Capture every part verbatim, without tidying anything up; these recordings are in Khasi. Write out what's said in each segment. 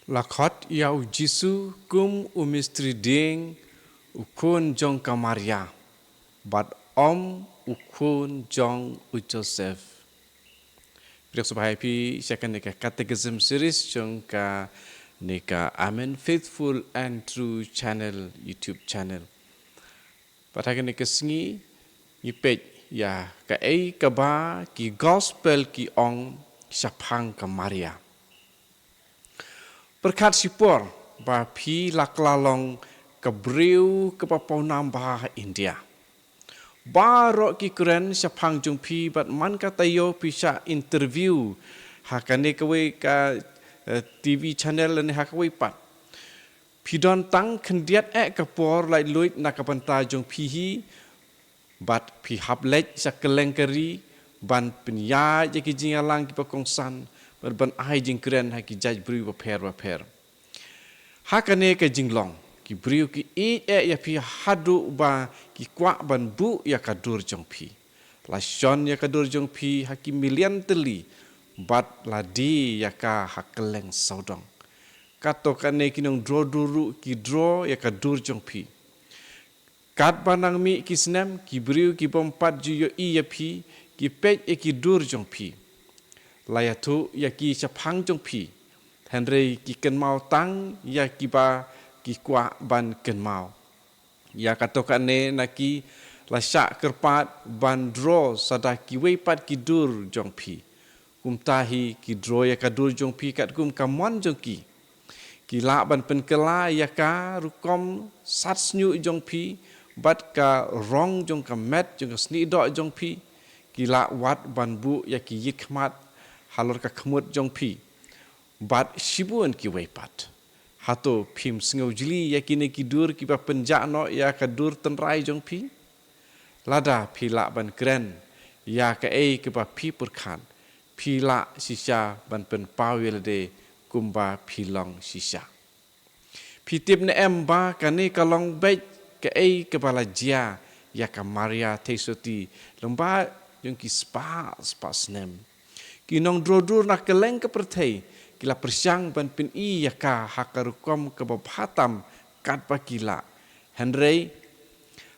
La khot ïa u Jisu kum u mistri dieng, u khun jong ka Maria, bad ym u khun jong u Joseph. Pdiang sngewbha ïa phi sha kane ka Catechism series jong kane ka Amen Faithful and True channel, YouTube channel. Bad ha kane ka sngi ngi peit ïa kaei kaba ki gospel ki ong shaphang ka Maria. Pyrkhat shipor ba phi la kylla long ka briew kaba pawnam bha ha India. Baroh ki kren shaphang jong phi bad man ka taïew phi shah interview ha kane kawei ka, eh, T V channel lane ha kawei pat. Phi don tang khyndiat eh ka por laitluid na ka bynta jong phi hi, bad phi hap leit sha kylleng ka ri ban pynïaid ïa ki jingïalang kiba kongsan, bad ban ai jingkren ha ki jait briew bapher bapher. Ha kane ka jinglong, ki briew ki ïeit eh ïa phi haduh ba ki kwah ban buh ïa ka dur jong phi. La shon ïa ka dur jong phi ha ki million tylli, bad la die ïa ka ha kylleng sawdong. Katto katne ki nongdro dur ruh ki dro ïa ka dur jong phi. Katba nang mih ki snem, ki briew ki bym pat ju ïohi ïa phi ki peit ïa ki dur jong phi. La ïathuh ïa ki shaphang jong phi, hynrei ki kynmaw tang ïa kiba ki kwah ban kynmaw. Ïa katto katne na ki la shah kyrpad ban dro sa da kiwei pat ki dur jong phi. Kumta hi ki dro ïa ka dur jong phi katkum ka mon jong ki. Ki lah ban pynkylla ïa ka rukom sat shñiuh jong phi, bad ka rong jong ka met jong ka sniehdoh jong phi. Ki lah wat ban buh ïa ki ïit khmat halor ka khmut jong phi, bad shibun kiwei pat. Hato phim sngewjli ïa kine ki dur kiba pynjah noh ïa ka dur tynrai jong phi? Lada phi lah ban kren ïa kaei kaba phi pyrkhat, phi lah shisha ban pynpaw ïa lade kumba phi long shisha. Phi tip ne em ba kane ka long beit kaei kaba la jia ïa ka Maria Theisotti lyngba jong ki spah spah snem? Ki nongdro dur na kylleng ka pyrthei ki la pyrshang ban pyni ïa ka ha ka rukom kaba bha tam katba ki lah. Hynrei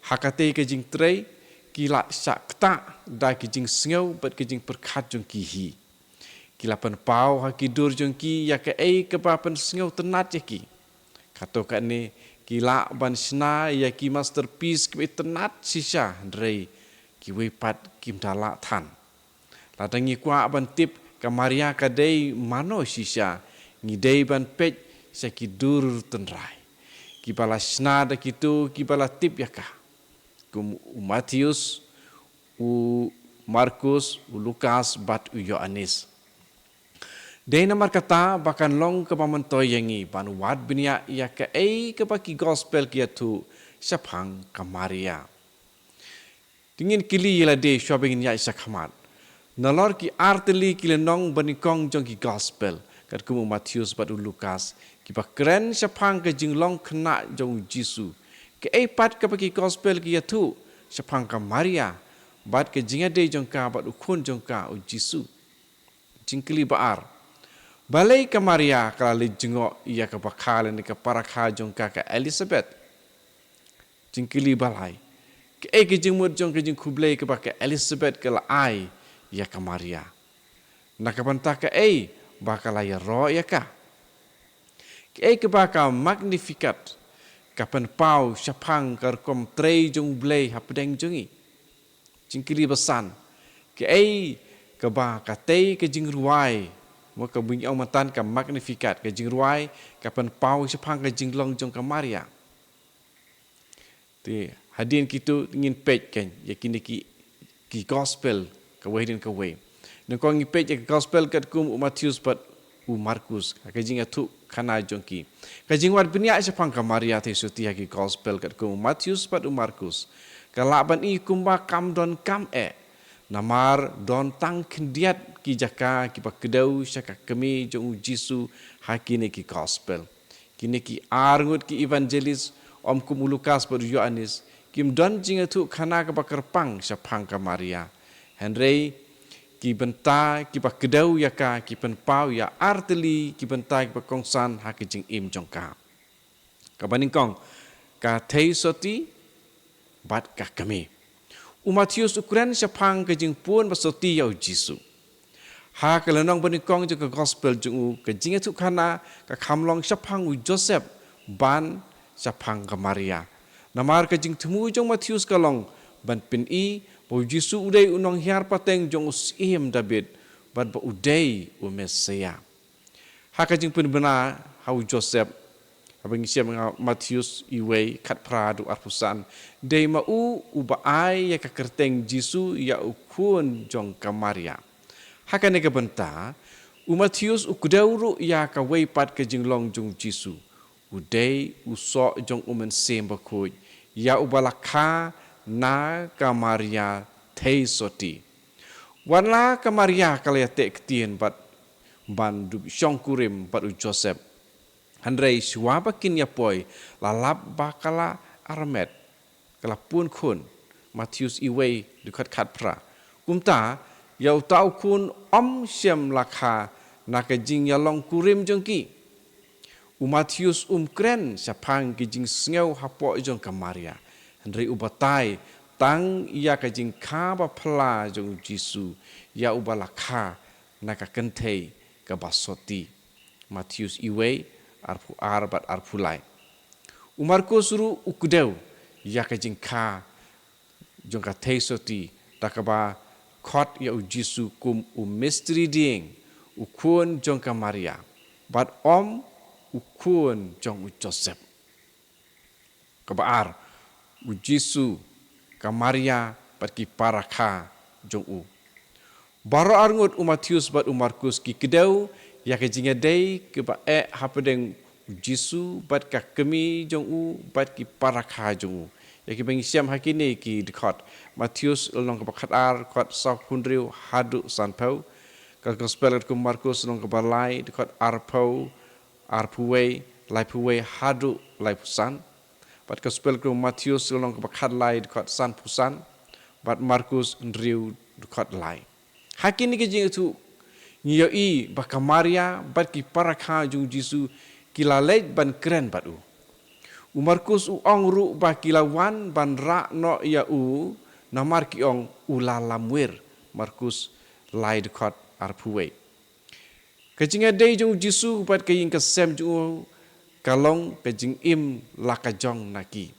ha katei ka jingtrei ki la shah ktah da ki jingsngew bad ki jingpyrkhat jong ki hi. Ki la pynpaw ha ki dur jong ki ïa kaei kaba pynsngewtynnat ïa ki. Katto katne ki lah ban shna ïa ki masterpiece kiba itynnat shisha, hynrei kiwei pat kim da lah than. Lada ngi kwah ban tip ka Maria ka dei mano shisha, ngi dei ban peit sha ki dur tynrai kiba la shna da kito kiba la tip ïa ka, kum u Mathaios, u Markos, u Lukas bad u Ïoannis. Dei namar kata ba kan long kaba myntoi ïa ngi ban wad bniah ïa kaei kaba ki gospel ki ïathuh shaphang ka Maria. Te ngin kylli ïa lade shuwa ba ngin ïaid shakhmat. Nalor ki artylli ki lynnong banyngkong jong ki gospel, katkum u Mathaios bad u Lukas, kiba kren shaphang ka jinglong khynnah jong u Jisu, kaei pat kaba ki gospel ki ïathuh shaphang ka Maria bad ka jingïadei jong ka bad u khun jong ka u Jisu? Jingkylli ba ar. Balei ka Maria ka la leit jngoh ïa ka bakha lane ka para kha jong ka, ka Elisabeth? Jingkylli ba lai. Kaei ka jingmut jong ka jingkhublei kaba ka Elisabeth ka la ai ïa ka Maria? Na ka bynta kaei ba ka la ïaroh ïa ka? Kaei kaba ka Magnificat ka pynpaw shaphang ka rukom trei jong u Blei hapdeng jong ngi? Jingkylli ba san. Kaei kaba katei ka jingrwai, mo, kaba ngi ong mynta ka Magnificat, ka jingrwai ka pynpaw shaphang ka jinglong jong ka Maria? Te hadien kito ngin peit kein ïa kine ki, ki gospel kawei hadien kawei. Nyngkong ngi peit ïa ka gospel katkum u Mathaios bad u Markos, ha ka jingïathuh khana jong ki. Ka jingwad bniah shaphang ka Maria Theisotti ha ki gospel katkum u Mathaios bad u Markos ka lah ban i kumba kam donkam eh. Namar don tang khyndiat ki jaka kiba kdew sha ka kmie jong u Jisu ha kine ki gospel. Kine ki arngut ki evangelist, ym kum u Lukas bad u Ïoannis, kim don jingïathuh khana kaba kyrpang shaphang ka Maria. Hynrei ki bynta kiba kdew ïa ka, ki pynpaw ïa artylli ki bynta kiba kongsan ha ka jingim jong ka. Kaba nyngkong, ka thei soti bad ka kmie. U Mathaios u kren shaphang ka jingpun ba soti ïa u Jisu. Ha ka lynnong banyngkong jong ka gospel jong u, ka jingïathuhkhana ka kham long shaphang u Joseph ban shaphang ka Maria. Namar ka jingthmu jong u Mathaios ka long ban pyni ba u Jisu u dei u nonghiar pateng jong u Syiem David bad ba u dei u Messaïah. Ha ka jingpynbna ha u Joseph, haba ngi shem ha Mathaios uwei, khatphra haduh arphew san, dei ma u uba ai ïa ka kyrteng Jisu ïa u khun jong ka Maria. Ha kane ka bynta, u Mathaios u kdew ruh ïa kawei pat ka jinglong jong u Jisu. U dei u soh jong u Mynsiem Bakhuid, ïa uba la kha na ka Maria thei soti. Wat la ka Maria ka la ïateh ktien bad ban dup shongkurim bad u Joseph, hynrei shuwa ba kin ïa poi, la lap ba ka la armet, ka la pun khun. Mathaios uwei, dkhot khatphra. Kumta, ïa uta u khun ym shym la kha na ka jingïalong kurim jong ki. U Mathaios um kren shaphang ki jingsngew hapoh jong ka Maria, hynrei u batai tang ïa ka jingkha ba phylla jong u Jisu, ïa uba la kha na ka kynthei kaba soti. Mathaios uwei, arphew ar bad arphew lai. U Markos ruh u kdew ïa ka jingkha jong ka thei soti, da kaba khot ïa u Jisu kum u Mystery Dieng, u khun jong ka Maria, bad ym u khun jong u Joseph. Kaba ar, u Jisu, ka Maria bad ki para kha jong u. Baroh arngut u Mathaios bad u Markos ki kdew ïa ka jingïadei kaba eh hapdeng u Jisu bad ka kmie jong u bad ki para kha jong u. Ïa kiba ngi shem ha kine ki dkhot. Mathaios lynnong kaba khatar, dkhot sawphew hynriew haduh sanphew. Ka gospel katkum u Markos lynnong kaba lai, dkhot arphew, arphew wei, laiphew wei haduh laiphew san. Bad ka gospel katkum u Mathaios lynnong kaba khatlai, dkhot sanphew san. Bad Markos hynriew, dkhot lai. Ha kine ki jingïathuh, ngi ïohi ba ka Maria bad ki para kha jong u Jisu ki la leit ban kren bad u. U Markos u ong ruh ba ki la wan ban rah noh ïa u, namar ki ong u la lamwir. Markos lai, dkhot arphew wei. Ka jingïadei jong u Jisu bad ka ïing ka sem jong u ka long ka jingim la ka jong na ki.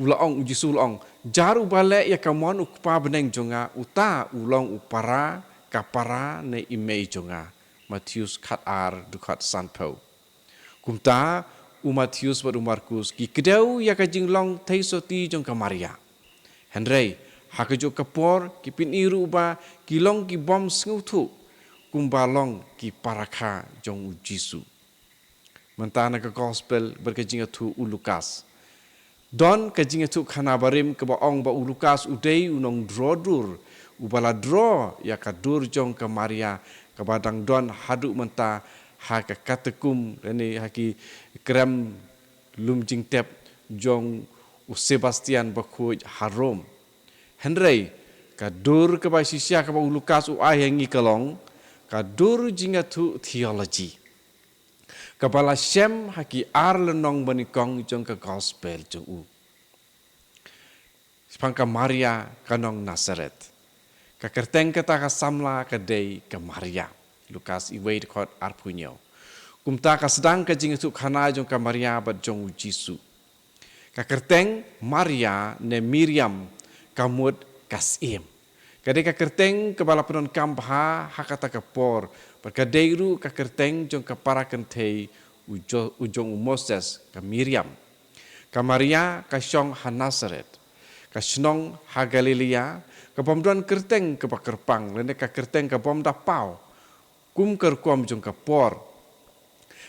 U la ong, u Jisu u la ong, "Jar uba leh ïa ka mon u Kpa bneng jong nga, uta u long u para, ka para ne i mei jong nga." Mathaios khatar, dkhot sanphew. Kumta, u Mathaios bad u Markos ki kdew ïa ka jinglong thei soti jong ka Maria. Hynrei, ha kajuh ka por, ki pyni ruh ba ki long ki bym sngewthuh kumba long ki para kha jong u Jisu. Mynta na ka gospel bad ka jingïathuh u Lukas, don ka jingïathuhkhana barim kaba ong ba u Lukas u dei u nongdro dur, uba la dro ïa ka dur jong ka Maria, kaba dang don haduh mynta ha ka katakum, lane ha ki krem lum jingtep jong u Sebastian Bakhuid ha Rom. Hynrei, ka dur kaba shisha kaba u Lukas u ai ha ngi ka long ka dur jingïathuh theology, kaba la shem ha ki ar lynnong banyngkong jong ka gospel jong u. Shaphang ka Maria ka nong Nasareth. Ka kyrteng kata ka samla ka dei ka Maria. Lukas uwei, dkhot arphew hynñiew. Kumta ka sdang ka jingïathuhkhana jong ka Maria bad jong u Jisu. Ka kyrteng Maria ne Miriam ka mut ka Syiem. Ka dei ka kyrteng kaba la pyndonkam bha ha kata ka por, bad ka dei ruh ka kyrteng jong ka para kynthei u jo-, u jong u Moses, ka Miriam. Ka Maria ka shong ha Nasareth, ka shnong ha Galilea, ka bym don kyrteng kaba kyrpang, lane ka kyrteng ka bym da paw, kum ka rukom jong ka por.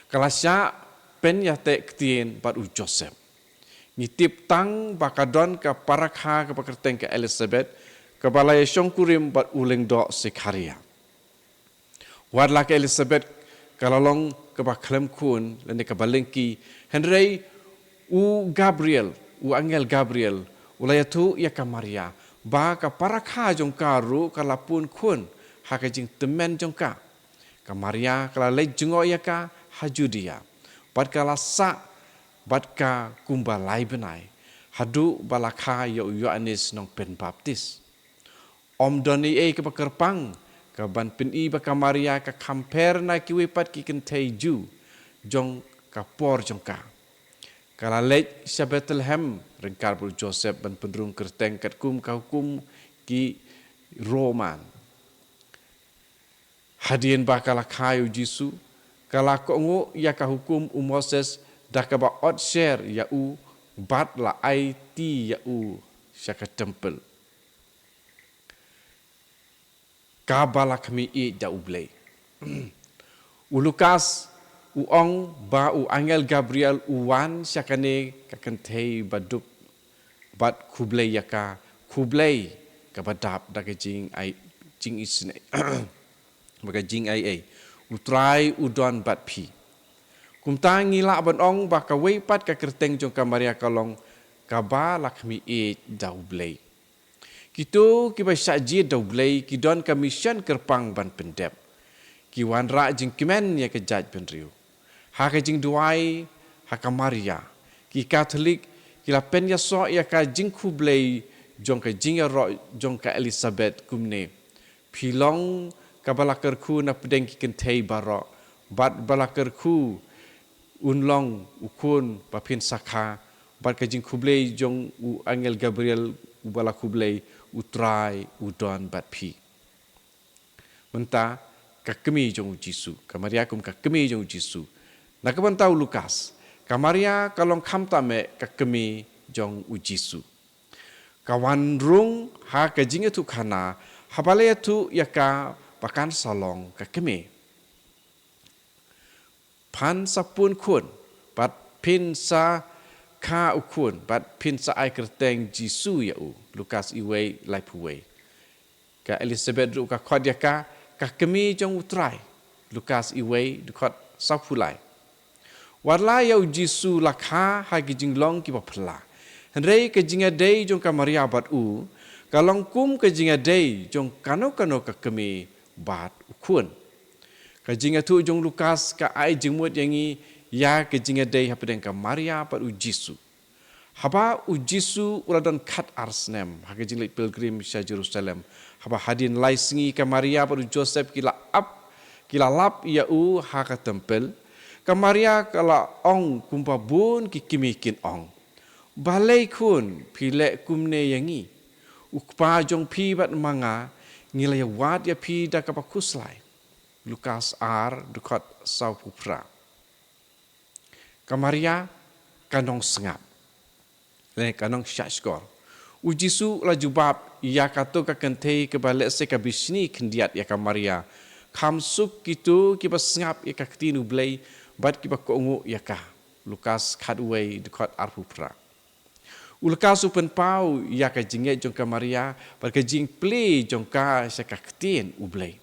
Ka la shah pynïateh ktien bad u Joseph. Ngi tip tang ba ka don ka para kha kaba kyrteng ka Elisabeth, kaba la ïashongkurim bad u lyngdoh Sekharia. Wat la ka Elisabeth ka la long kaba khlem khun, lane kaba lyngkhi, hynrei u Gabriel, u angel Gabriel, u la ïathuh ïa ka Maria ba ka para kha jong ka ruh ka la pun khun ha ka jingtymmen jong ka. Ka Maria ka la leit jngoh ïa ka ha Judia, bad ka la sah bad ka kumba lai bnai, haduh ba la kha ïa u Ïoannis Nongpynbaptis. Ym don ei ei kaba kyrpang ka ban pyni ba ka Maria ka kham pher na kiwei pat ki kynthei Jiw jong ka por jong ka. Ka la leit sha Bethlehem ryngkat bad u Joseph ban pynrung kyrteng katkum ka hukum ki Roman. Hadien ba ka la kha ïa u Jisu, ka la kohnguh ïa ka hukum u Moses da kaba ot sher ïa u bad la aiti ïa u sha ka templ. Kaba la khmih ïeit da U Blei. U Lukas u ong ba u angel Gabriel u wan sha kane ka kynthei ba duk bad khublei ïa ka, khublei kaba dap da ka jingai, jingisynei, ba ka jingai ei, U Trai u don bad phi. Kumta ngi lah ban ong ba kawei pat ka kyrteng jong ka Maria ka long kaba la khmih ïeit da U Blei. Kito kiba shah jied da U Blei ki don ka mission kyrpang ban pyndep. Ki wanrah jingkmen ïa ka jaitbynriew ha ka jingduwai ha ka Maria. Ki Katholik ki la pynïasoh ïa ka jingkhublei jong ka jingïaroh jong ka Elisabeth kumne: Phi long kaba la kyrkhu na pdeng ki kynthei baroh, bad ba la kyrkhu un long u khun ba phin sa kha. Bad ka jingkhublei jong u angel Gabriel uba la khublei: U Trai u don bad phi. Mynta ka kmie jong u Jisu, ka Maria kum ka kmie jong u Jisu. Na ka bynta u Lukas, ka Maria ka long khamtam eh ka kmie jong u Jisu. Ka wan rung ha ka jingïathuhkhana, haba la ïathuh ïa ka ba kan sa long ka kmie. Phan sa pun khun, bad phin sa kha u khun, bad phin sa ai kyrteng Jisu ïa u. Lukas wei, laiphew wei. Ka Elisabeth ruh ka khot ïa ka, ka kmie jong U Trai. Lukas wei, dkhot sawphew lai. Wat la ïa u Jisu la kha ha ki jinglong kiba phylla, hynrei ka jingïadei jong ka Maria bad u ka long kum ka jingïadei jong kano kano ka kmie bad u khun. Ka jingïathuh jong u Lukas ka ai jingmut ïa ngi ïa ka jingïadei hapdeng ka Maria bad u Jisu. Haba u Jisu u la don khatar snem ha ka jingleit pilgrim sha Jerusalem, haba hadien lai sngi ka Maria bad u Joseph ki la ap, ki la lap ïa u ha ka templ, ka Maria ka la ong kumba bun ki kmie kin ong: Balei khun phi leh kumne ïa ngi? U kpa jong phi bad ma nga ngi la ïawad ïa phi da kaba khuslai. Lukas ar, dkhot sawphew phra. Ka Maria ka nongsngap, lane ka nongshahshkor. U Jisu u la jubab ïa kato ka kynthei kaba lehse ka bishni khyndiat ïa ka Maria: Kham suk kito kiba sngap ïa ka ktien U Blei bad kiba kohnguh ïa ka. Lukas khatwei, dkhot arphew phra. U Lukas u pynpaw ïa ka jingngeit jong ka Maria bad ka jingplie jong ka sha ka ktien U Blei.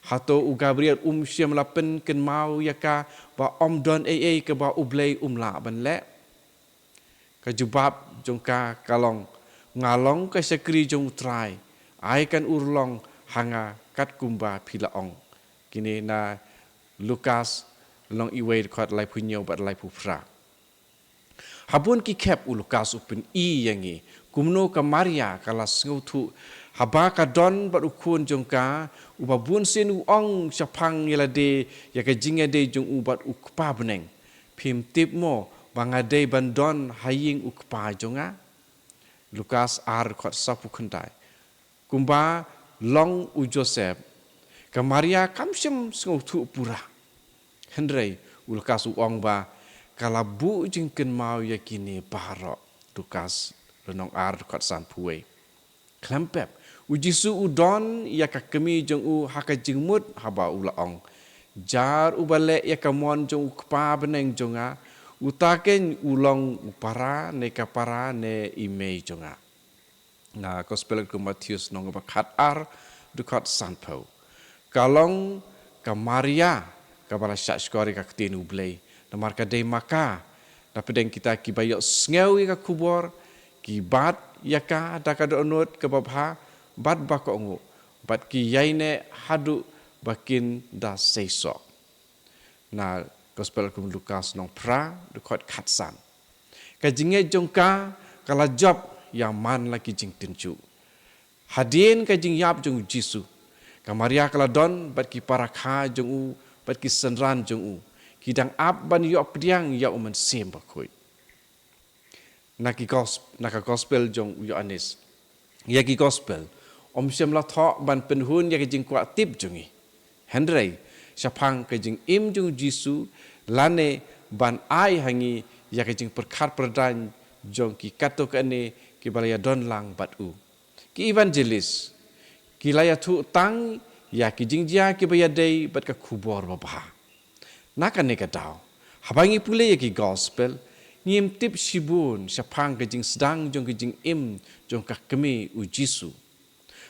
Hato u Gabriel um shym la pynkynmaw ïa ka ba ym don ei ei kaba U Blei um lah ban leh? Ka jubab jong ka ka long: Nga long ka shakri jong U Trai, ai kan urlong ha nga katkumba phi la ong. Kine na Lukas lynnong wei, dkhot laiphew hynñiew bad laiphew phra. Ha bun ki khep u Lukas u pyni ïa ngi kumno ka Maria ka la sngewthuh haba ka don bad u khun jong ka, uba bunsien u ong shaphang ïa lade ïa ka jingïadei jong u bad u Kpa bneng: Phim tip mo ba nga dei ban don ha ïing u kpa jong nga? Lukas ar, dkhot sawphew khyndai. Kumba long u Joseph, ka Maria kam shym sngewthuh pura. Hynrei u Lukas u ong ba ka la buh jingkynmaw ïa kine baroh. Lukas lynnong ar, dkhot sanphew wei. Khlem pep, u Jisu u don ïa ka kmie jong u ha ka jingmut haba u la ong: Jar uba leh ïa ka mon jong u Kpa bneng jong nga, uta keiñ u long u para ne ka para ne i mei jong nga. Na Gospel katkum u Mathaios lynnong ba khatar, dkhot sanphew. Ka long ka Maria kaba la shahshkor ïa ka ktien U Blei, namar ka dei ma ka, na pdeng kita kiba ïohsngew ïa ka khubor, ki bat ïa ka da ka dohnud kaba bha bad ba kohnguh, bad ki ïaineh haduh ba kin da seisoh. Na Gospel kum u Lukas lynnong phra, dkhot khatsan. Ka jingngeit jong ka ka la jop ïa man la ki jingtynjuh. Hadien ka jingïap jong u Jisu, ka Maria ka la don bad ki para kha jong u, bad ki synran jong u, ki dang ap ban ïoh pdiang ïa u Mynsiem Bakhuid. Na ki gos-, na ka Gospel jong u Ïoannis. Ïa ki Gospel ym shym la thoh ban pynhun ïa ka jingkwah tip jong ngi. Hynrei shaphang ka jingim jong u Jisu, lane ban ai ha ngi ïa ka jingpyrkhat pyrdaiñ jong ki katto katne kiba la ïadon lang bad u. Ki evangelist ki la ïathuh tang ïa ki jingjia kiba ïadei bad ka khubor babha. Na kane ka daw, haba ngi pule ïa ki Gospel, ngim tip shibun shaphang ka jingsdang jong ka jingim jong ka kmie u Jisu.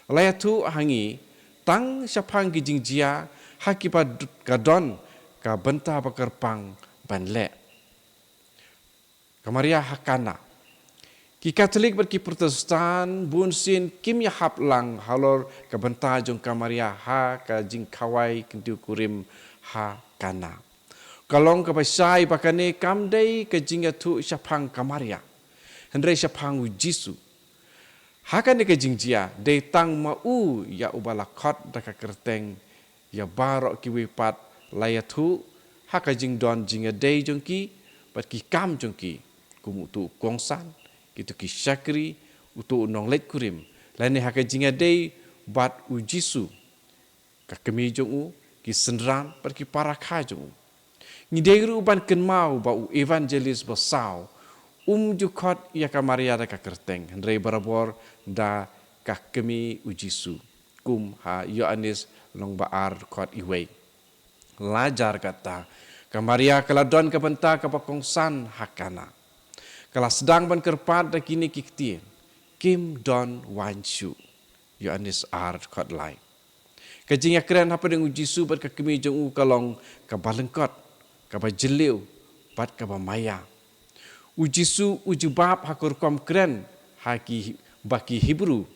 La ïathuh ha ngi tang shaphang ki jingjia ha kiba d-, ka don ka bynta ba kyrpang ban leh. Ka Maria ha Kana. Ki Katholik bad ki Protestant bunsien kim ïahap lang halor ka bynta jong ka Maria ha ka jingkhawai kyntiew kurim ha Kana. Ka long kaba shai ba kane kam dei ka jingïathuh shaphang ka Maria, hynrei shaphang u Jisu. Ha kane ka jingjia, dei tang ma u ïa uba la khot da ka kyrteng, ïa baroh kiwei pat la ïathuh ha ka jingdon jingïadei jong ki bad ki kam jong ki, kum uto u kongsan, kito ki shakri, uto u nongleit kurim, lane ha ka jingïadei bad u Jisu, ka kmie jong u, ki synran bad ki para kha jong u. Ngi dei ruh ban kynmaw ba u evangelist ba saw um ju khot ïa ka Maria da ka kyrteng, hynrei barabor da ka kmie u Jisu, kum ha Ïoannis lynnong ba ar dkhot iwei. La jar kata, ka Maria ka la don ka bynta kaba kongsan ha Kana. Ka la sdang ban kyrpad da kine ki ktien: Kim don waiñ shuh. Ïoannis ar dkhot lai. Ka jingïakren hapdeng u Jisu bad ka kmie jong u ka long kaba lyngkot, kaba jylliew, bad kaba maïa. U Jisu u jubab ha ka rukom kren ha ki, ba ki Hebru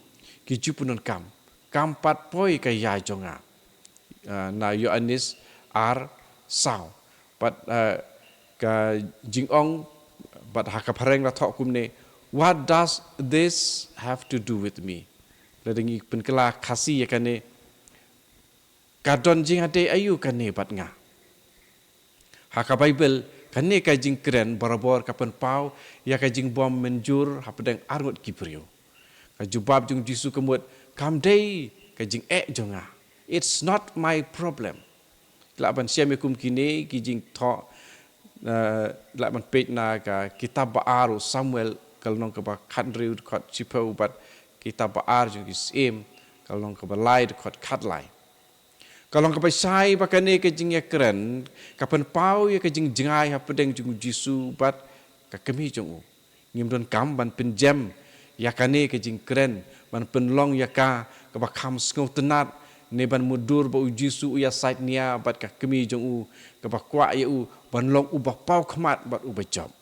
ki ju pyndonkam: Kam pat poi ka ïa jong nga. Ah, na Ïoannis ar saw. Bad, ah, ka jingong, bad ha ka phareng la thoh kumne: What does this have to do with me? Lada ngi pynkylla Khasi ïa kane, ka don jingïadei aïu kane bad nga? Ha ka Baibl, kane ka jingkren barabor ka pynpaw ïa ka jingbym mynjur hapdeng arngut ki briew. Ka jubab jong u Jisu ka mut: Kam dei ka jingeh jong nga. It's not my problem. Lah ban shem ïa kum kine ki jingthoh, eh, lah ban peit na ka kitab ba ar u Samuel, ka lynnong kaba khathynriew dkhot shiphew, bad kitab ba ar jong ki Syiem, ka lynnong kaba lai dkhot khatlai. Ka long kaba shai ba kane ka jingïakren ka pynpaw ïa ka jingjngai hapdeng jong u Jisu bad ka kmie jong u. Ngim donkam ban pynjem ïa kane ka jingkren, ban pynlong ïa ka kaba kham sngewtynnad, ne ban mutdur ba u Jisu u ïasaid nia bad ka kmie jong u, kaba kwah ïa u ban long uba paw khmat bad uba jop.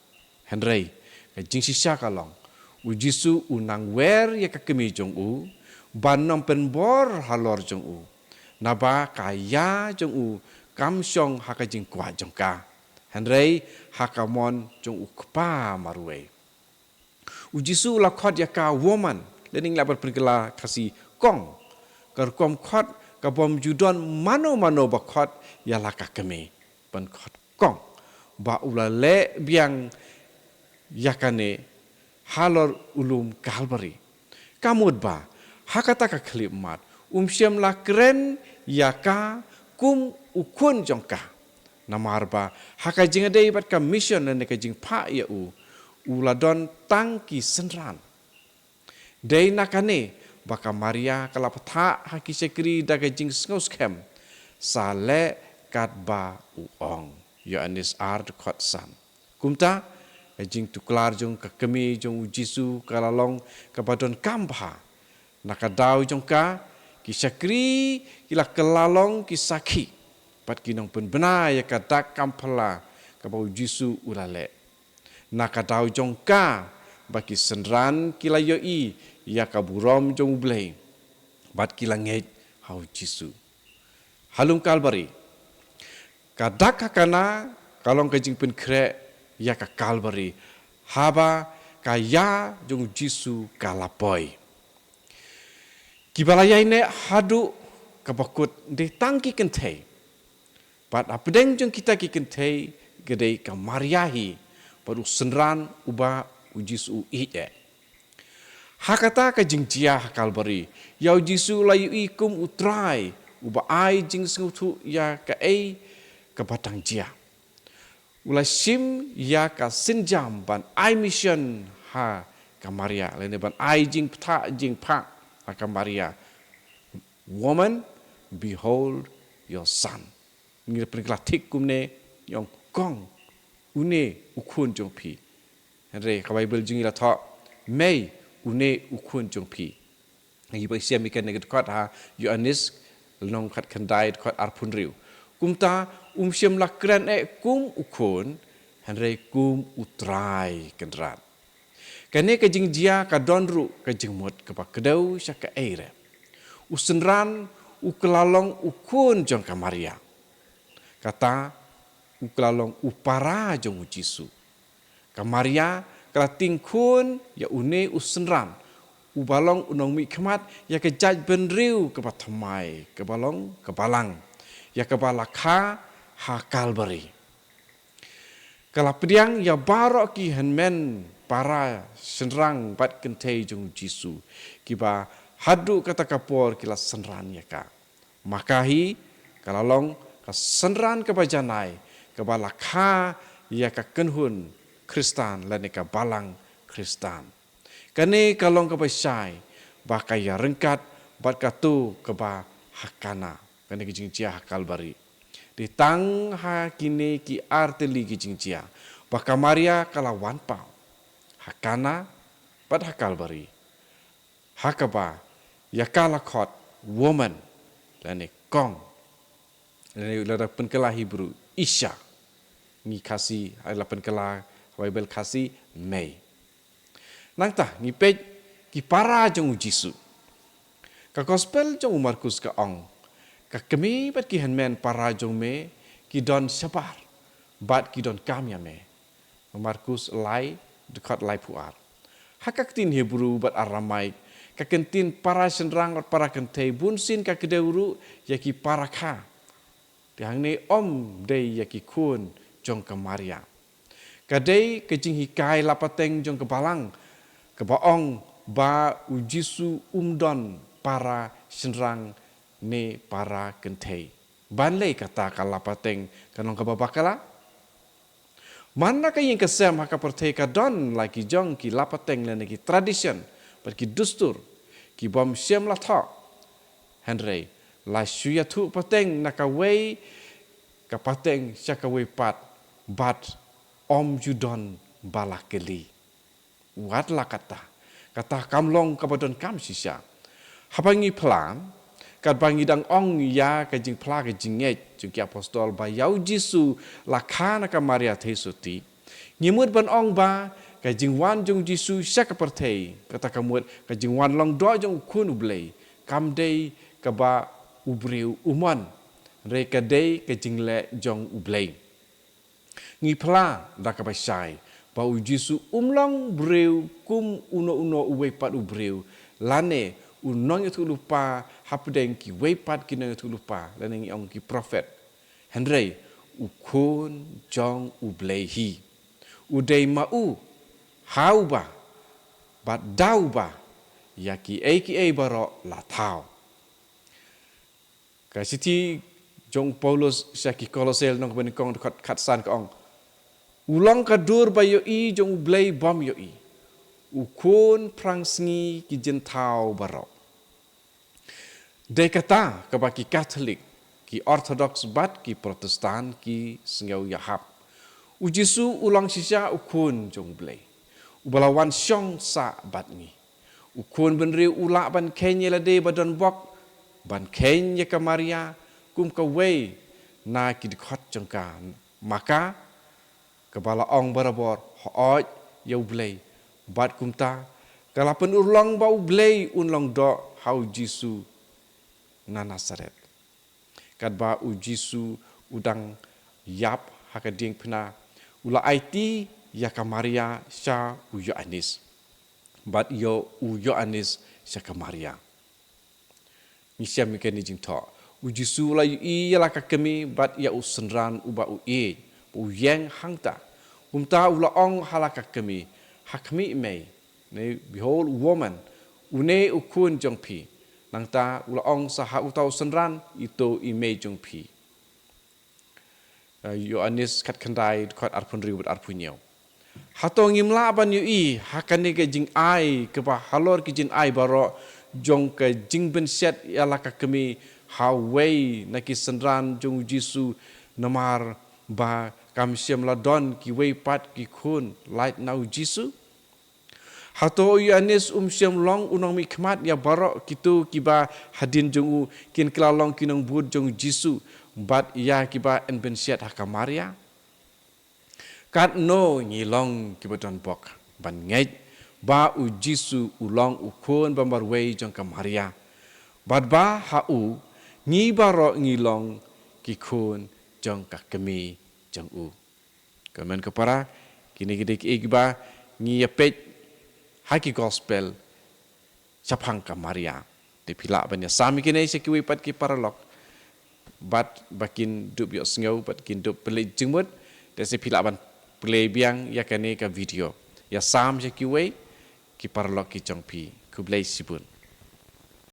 Hynrei ka jingshisha ka long, u Jisu u nang wer ïa ka kmie jong u ban ym pynbor halor jong u, naba ka ïa jong u kam shong ha ka jingkwah jong ka, hynrei ha ka mon jong u Kpa marwei. U Jisu u la khot ïa ka woman, lane ngi lah ban pynkylla Khasi kong. Ka rukom khot kabym ju don mano mano ba khot ïa la ka kmie, ban khot kong, ba u la leh biang ïa kane halor u lum Kalbari. Ka mut ba ha kata ka khyllipmat um shym la kren ïa ka kum u khun jong ka. Namar ba ha ka jingïadei bad ka mission lane ka jingphah ïa u, u la don tang ki synran. Dei na kane ba ka Maria ka la pathah ha ki shakri da ka jingsngewskhem: Sa leh katba u ong. Ïoannis ar dkhot san. Kumta, ka jingtuklar jong ka kmie jong u Jisu ka la long kaba donkam bha. Na ka daw jong ka, ki shakri ki la kylla long ki sakhi bad ki nongpynbna ïa ka dak kam phylla kaba u Jisu u la leh. Na ka daw jong ka, ba ki synran ki la ïohi ïa ka burom jong U Blei bad ki la ngeit ha U Jisu. Ha lum Kalbari, ka dak ha Kana ka long ka jingpynkhreh ïa ka Kalbari, haba ka ïa jong U Jisu ka la poi. Kiba la ïaineh haduh kaba kut dei tang ki kynthei. Bad hapdeng jong kita ki kynthei ka dei ka Maria hi, bad u synran uba U Jisu u ïeit eh. Ha kata ka jingjia ha Kalbari, ïa U Jisu la ïohi kum U Trai uba ai jingsngewthuh ïa kaei kaba dang jia. U la shim ïa ka sienjam ban ai mission ha ka Maria, lane ban ai jingpyntha jingpha ha ka Maria. "Woman, behold your son." Ngi la pynkylla thik kumne, ïa ong, "Kong, une u khun jong phi." Hynrei ka Baibl jong ngi la thoh, "Mei, une u khun jong phi." Ngi ba shem ïa kane ka dkhot ha Ïoannis lynnong khatkhyndai dkhot arphew hynriew. Kumta um shym la kren eh kum u khun, hynrei kum U Trai Kynrad. Kane ka jingjia ka don ruh ka jingmut kaba kdew sha kaei re. U synran u kylla long u khun jong ka Maria. Kata u kylla long u para jong U Jisu. Ka Maria ka la tyngkhun ïa une u synran uba long u nongmihkhmat ïa ka jaitbynriew kaba thymmai, kaba long ka balang, ïa kaba la kha ha Kalbari. Ka la pdiang ïa baroh ki hynmen para shynrang bad kynthei jong U Jisu, kiba haduh kata ka por ki la synran ïa ka. Ma ka hi ka la long ka synran kaba janai, kaba la kha ïa ka kynhun Khristan lane ka balang Khristan. Kane ka long kaba shai ba ka ïaryngkat bad kato kaba ha Kana, kane ka jingjia ha Kalbari. Dei tang ha kine ki artylli ki jingjia ba ka Maria ka la wan paw, ha Kana bad ha Kalbari, ha kaba ïa ka la khot woman, lane kong, lane lada pynkylla Hebrew, isha. Ngi Khasi, ha la pynkylla Baibl Khasi, mei. Nangta ngi peit ki para jong U Jisu. Ka Gospel jong u Markus ka ong, ka kmie bad ki hynmen para jong me ki don shabar bad ki donkam ïa me. Markus lai, dkhot laiphew ar. Ha ka ktien Hebrew bad Aramaik, ka kyntien para shynrang bad para kynthei bunsien ka kdew ruh ïa ki para kha. Te hangne ym dei ïa ki khun jong ka Maria. Ka dei ka jinghikai la pateng jong ka balang kaba ong ba U Jisu um don para shynrang ne para kynthei. Ban lei kata ka la pateng ka long kaba bakla. Man la ka ïing ka sem ha ka pyrthei ka don la ki jong ki la pateng lane ki tradition bad ki dustur ki bym shym la thoh. Hynrei la shu ïathuh pateng na kawei ka pateng sha kawei pat, bad ym ju don ba la kylli. Wat la katta, kata kam long kaba donkam shisha. Haba ngi phla, katba ngi dang ong ïa ka jingphla ka jingngeit jong ki apostol ba ïa U Jisu la kha na ka Maria Theisotti, ngi mut ban ong ba ka jingwan jong U Jisu sha ka pyrthei, kata ka mut ka jingwan lyngdoh jong U Khun U Blei, kam dei kaba u briew u mon, hynrei ka dei ka jingleh jong U Blei. Ngi phla da kaba shai ba U Jisu um long briew kum uno uno uwei pat u briew, lane u nongïathuhlypa hapdeng kiwei pat ki nongïathuhlypa, lane ngi ong ki prophet. Hynrei u Khun jong U Blei hi. U dei ma u, ha uba bad da uba ïa kiei kiei baroh la thaw. Ka shithi jong u Paulus sha ki Kolose lynnong kaba nyngkong dkhot khatsan ka ong, u long ka dur ba ïohi jong U Blei bym ïohi, u khun phrangsngi ki jingthaw baroh. Dei kata kaba ki Katholik, ki Orthodox bad ki Protestant ki sngew ïahap. U Jisu u long shisha u Khun jong U Blei, uba la wan shong sah bad ngi. U Khun bynriew u lah ban kheiñ ïa lade ba donbok, ban kheiñ ïa ka Maria kum kawei na ki dkhot jong ka, ma ka kaba la ong barabor, hooid ïa U Blei, Bad kumta ka la pynurlong ba U Blei un long doh ha u Jisu na Nasaret. Katba u Jisu u dang ïap ha ka diengphna, u la aiti ïa ka Maria sha u Ïoannis, bad ïa u Ïoannis sha ka Maria. Ngi shem ïa kane ka jingthoh. U Jisu u la ïohi ïa la ka kmie bad ïa u synran uba u ïeit, ba u ïeng hangta. Kumta u la ong ha la ka kmie, ha khmih mei, ne, behold, woman, une u khun jong phi. Nangta u la ong sa ha uta u synran, ito i mei jong phi. Eh, Ïoannis khatkhyndai, dkhot arphew hynriew bad arphew hynñiew. Hato ngim lah ban ïohi ha kane ka jingai kaba halor ki jingai baroh jong ka jingpynshit ïa la ka kmie ha uwei na ki synran jong u Jisu, namar ba kam shym la don kiwei pat ki khun lait na u Jisu? Hato u Ïoannis um shym long u nongmihkhmat ïa baroh kito kiba hadien jong u kin kylla long ki nongbud jong u Jisu, bad ïa kiba yn pynshit ha ka Maria? Katno ngi long kiba don bok ban ngeit ba u Jisu u long u khun ba marwei jong ka Maria, bad ba ha u ngi baroh ngi long ki khun jong ka kmie jong u. Kmen ko para, kine ki dei kiei kiba ngi ïa peit ha ki gospel shaphang ka Maria. Te phi lah ban ïa sam ïa kine sha kiwei pat ki paralok, bad ba kin dup ïohsngew, bad kin dup pynleit jingmut. Te sa phi lah ban play biang ïa kane ka video, ïa sam sha kiwei ki paralok ki jong phi. Khublei shibun.